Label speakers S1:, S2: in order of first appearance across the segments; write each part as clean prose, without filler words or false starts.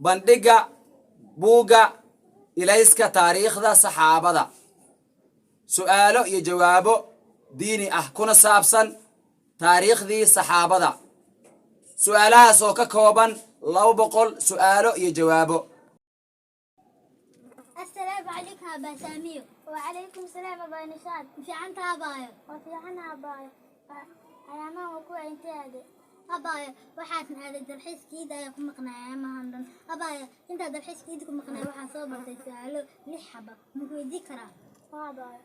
S1: Bandhigga buugga Ilayska Taariikhda Saxaabada, su'aalo iyo jawaabo diini ah kuna saabsan taariikhdii saxaabada, su'aalahaas oo ka kooban 200 su'aalo iyo jawaabo.
S2: Asalaamu calaykum, abaa Saamiyo.
S3: وعليكم السلام أبا نشاد.
S2: Fiicanta, abaayo?
S3: Waa fiicana, abaayo. Ayaamahan waa kuwa intee aaday?
S2: Abaayo, waxaan aaday dalxiiska iida ayaa ku maqnay ayaamahan dhan. Abaayo, intaa dalxiiska iida ku maqnay waxaan soo bartay su'aalo lix xaba. Maku weydii karaa?
S3: Waa, abaayo.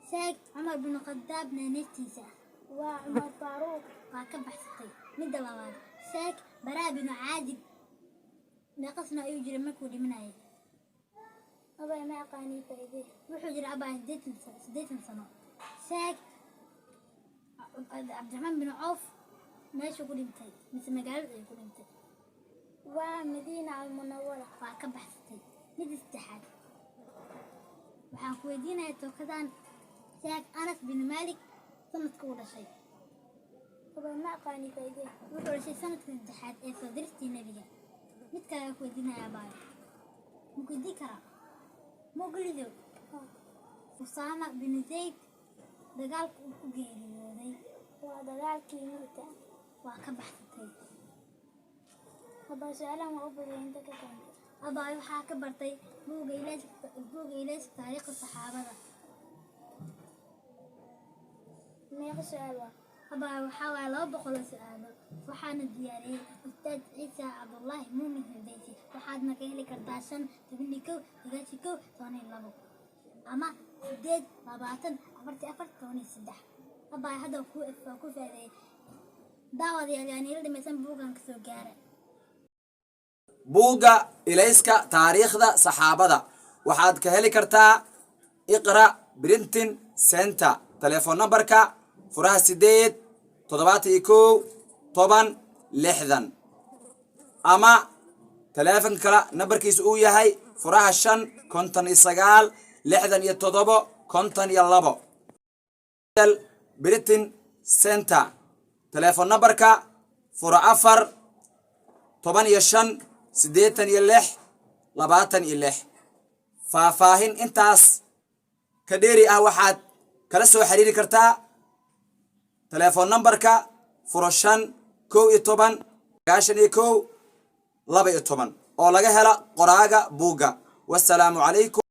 S2: Sheeg Cumar bin Khadaab naaneystiisa.
S3: Waa Cumar Faaruuq.
S2: Waa ka baxsatay. Midda labaad, sheeg Baraa binu Caazib meeqa sano ayuu jiray markuu dhimanayay?
S3: Abaayo, ma aqaanii, faa'iidee.
S2: Wuxuu jiray, abaayo, 80 sano. Sheeg Cabdiraxmaan bin Cawf meeshuu ku dhintay mise magaalada ayuu ku dhintay?
S3: Waa Madiina Almunawara.
S2: Waa ka baxsatay. Midda saddexaad waxaan ku weydiinayaa tookadan: sheeg Anas bin Malik sanadka uu dhashay.
S3: Abaayo, ma aqaanii, faa'iidee.
S2: Wuxuu dhashay sanadka saddexaad ee soo diristii Nebiga. Mid kale aan ku weydiinaya, abaayo, ma ku weydii karaa? Moglido Usaama bin Zayd dagaalka uu ku geeriyooday?
S3: Waa dagaalkii Mu'ta.
S2: Waa ka baxsatay.
S3: Abaayo, su'aalahan waa u badiyay, inta ka keentay?
S2: Abaayo, waxaa ka bartay buugga Ilayska Taariikhda Saxaabada.
S3: Meeqa su'aal waa?
S2: Abaayo, waxaa waaye 200 oo su'aalo, waxaana diyaariyey Ustaad Ciisa Cabdullaahi Muumin Hudaysi. Waxaadna ka heli kartaa 5 11 91 12 ama 8 20 44 13. Abaayo, hadda waa ku faa'iideeyey. Daawadayaal, yaa niila dhimaysan buuggan kasoo gaara.
S1: Buugga Ilayska Taariikhda Saxaabada waxaad ka heli kartaa Iqra Printing Center, telefoon nambarka furaha 8 71 10 60, ama taleefonka kale nambarkiisa uu yahay furaha 5 59 67 52. Printing Center, telefoon nambarka fura 4 15 86 26. Faahfaahin intaas ka dheeri ah waxaad kala soo xiriiri kartaa telefoon nambarka furo 5 11 91 12 oo laga hela qoraaga buugga. Wasalaamu calaykum.